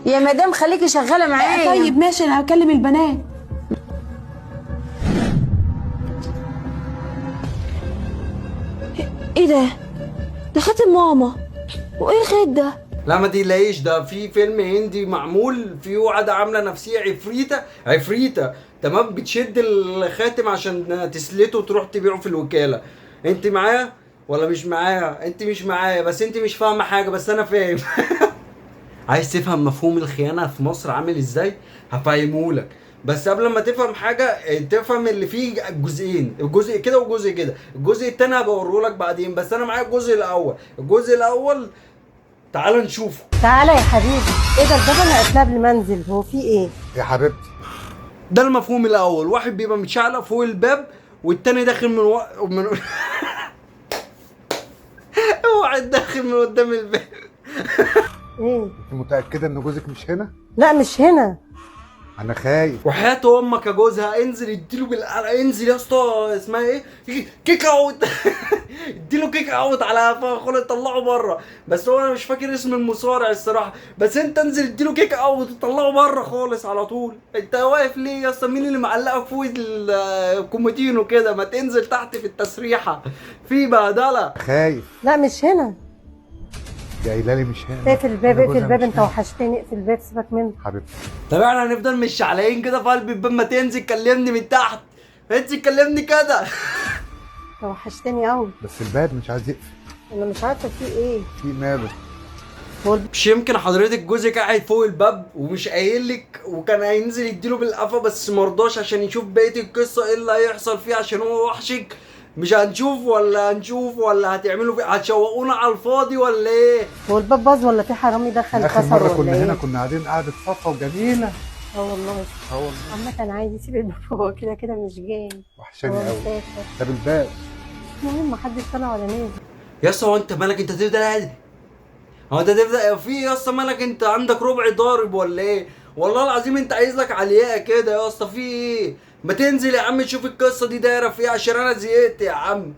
يا مدام خليكي شغالة معايا. طيب ماشي، انا هكلم البنات. ايه ده؟ ده خاتم ماما. وايه الخيط ده؟ لا ما تقلقيش، ده في فيلم هندي معمول في واحدة عامله نفسية عفريته عفريته، تمام؟ بتشد الخاتم عشان تسلته وتروح تبيعه في الوكالة. انت معايا ولا مش معايا؟ انت مش معايا، بس انت مش فاهمه حاجة، بس انا فاهم. عايز تفهم مفهوم الخيانة في مصر عامل ازاي؟ هفهمهولك، بس قبل ما تفهم حاجة تفهم اللي فيه جزئين، جزء كده وجزء كده. الجزء التاني هبوريهولك بعدين، بس انا معايا الجزء الاول. الجزء الاول تعال نشوفه. تعالى يا حبيبي. ايه ده الباب انا قافلاه قبل ما انزل، هو في ايه؟ يا حبيبتي ده المفهوم الاول، واحد بيبقى متشعلق فوق الباب والتاني داخل من من واحد داخل من قدام الباب. ايه؟ انت متاكدة ان جوزك مش هنا؟ لا مش هنا. انا خايف. وحياة امك يا جوزها انزل اديله بالقلم، انزل يا اسطى، اسمها ايه؟ kick out. اديله kick out على قفاه خالص، طلعه بره. بس هو انا مش فاكر اسم المصارع الصراحة، بس انت انزل اديله kick out وطلعه بره خالص على طول. انت واقف ليه يا اسطى؟ مين اللي معلقك فوق الكومودينو كده؟ ما تنزل تحت في التسريحه، في بهدله. خايف. لا مش هنا. دي قايله لي مش هنا. اقفل الباب، إن اقفل جوزها الباب، مش انت هنا. وحشتني. اقفل الباب، سيبك منه. حبيبتي. طب احنا هنفضل مش شعلقين كده في قلب الباب؟ ما تنزل كلمني من تحت، انزل كلمني كده. انت وحشتني قوي. بس الباب مش عايز يقفل. انا مش عارفه في ايه. في ماله؟ هو مش يمكن حضرتك جوزك قاعد فوق الباب ومش قايل لك، وكان هينزل يديله بالقفا بس مرضاش عشان يشوف بقية القصة ايه اللي هيحصل فيه، عشان هو وحشك. مش هنشوف ولا هنشوف ولا هتعملوا فيه؟ هتشوقونا على الفاضي ولا ايه؟ هو الباب باظ ولا في حرامي دخل اخر كسر مرة ولا كنا ايه؟ هنا كنا قاعدين قعدة صفا وجميلة. اه والله. اه والله. عامة عادي، سيب الباب، هو كده كده مش جاي، وحشاني هو قوي. مسافر. طب الباب المهم محدش طلع ولا نازل. يا اسطى هو انت مالك؟ انت تفضل قاعد، هو انت تفضل في يا اسطى مالك؟ انت عندك ربع ضارب ولا ايه؟ والله العظيم انت عايز لك علياء كده يا اسطى. في ايه؟ ما تنزل يا عم تشوف القصة دي دايرة في ايه، عشان انا زهقت يا عم.